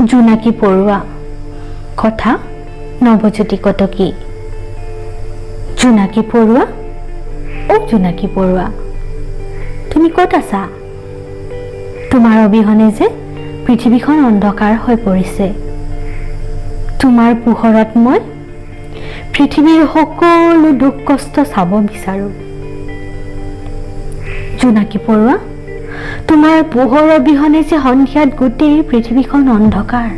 জোনাকী পৰুৱা। কথা নৱজ্যোতি কটকী। জোনাকী পৰুৱা, অ' জোনাকী পৰুৱা, তুমি ক'ত আছা? তোমাৰ অবিহনে যে পৃথিৱীখন অন্ধকাৰ হৈ পৰিছে। তোমাৰ পোহৰত মই পৃথিৱীৰ সকলো দুখ কষ্ট চাব বিচাৰোঁ। জোনাকী পৰুৱা, তোমাৰ পোহৰ অবিহনে যে সন্ধিয়াত গোটেই পৃথিৱীখন অন্ধকাৰ।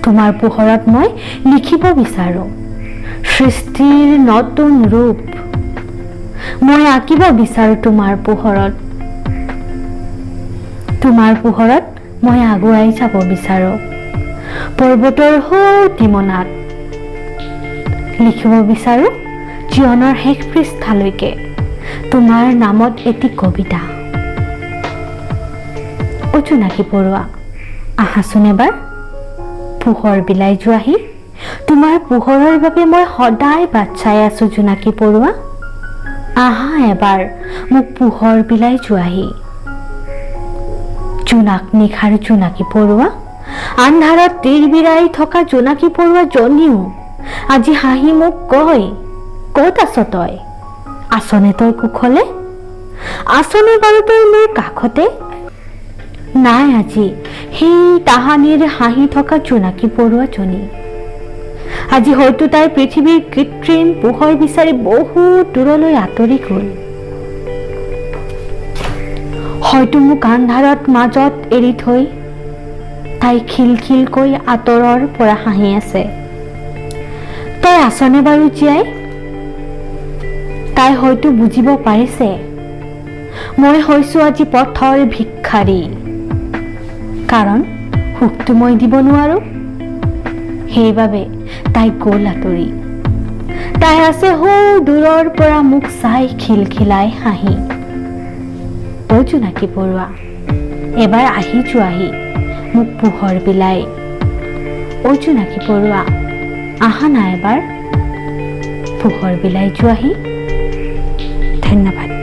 তোমাৰ পোহৰত মই লিখিব বিচাৰোঁ সৃষ্টিৰ নতুন ৰূপ। মই আঁকিব বিচাৰোঁ তোমাৰ পোহৰত। তোমাৰ পোহৰত মই আগুৱাই যাব বিচাৰোঁ পৰ্বতৰ সৌ সীমনাত। লিখিব বিচাৰোঁ জীৱনৰ শেষ পৃষ্ঠালৈকে তোমাৰ নামত এটি কবিতা। অ' জোনাকী পৰুৱা, আহাচোন এবাৰ, পোহৰ বিলাই যোৱাহি। তোমাৰ পোহৰৰ বাবে মই সদায় বাট চাই আছো। জোনাকী পৰুৱা, আহা এবাৰ, মোক পোহৰ বিলাই যোৱাহি। জোনাক নিশাৰ জোনাকী পৰুৱা, আন্ধাৰত তিৰবিৰাই থকা জোনাকী পৰুৱাজনীও আজি হাঁহি মোক কয়, ক'ত আছ তই? আছনে তই কুশলে? আছনে বাৰু তই মোৰ কাষতে? নাই আজি সেই তাহানিৰ হাঁহি থকা জোনাকী পৰুৱাজনী। আজি হয়তো তাই পৃথিৱীৰ কৃত্ৰিম পোহৰ বিচাৰি বহু দূৰলৈ আঁতৰি গ'ল। হয়তো মোক আন্ধাৰত মাজত এৰি থৈ তাই খিলখিলকৈ আঁতৰৰ পৰা হাঁহি আছে। তই আছনে বাৰু জীয়াই? তাই হয়তো বুজিব পাৰিছে, মই হৈছো আজি পথৰ ভিক্ষাৰী। কাৰণ সুখটো মই দিব নোৱাৰো, সেইবাবে তাই গ'ল আঁতৰি। তাই আছে সৌ দূৰৰ পৰা মোক চাই খিলখিলাই হাঁহি। অ' জোনাকী পৰুৱা, এবাৰ আহি যোৱাহি মোক পোহৰ বিলাই। অ' জোনাকী পৰুৱা, আহা না এবাৰ, পোহৰ বিলাই যোৱাহি। ধন্যবাদ।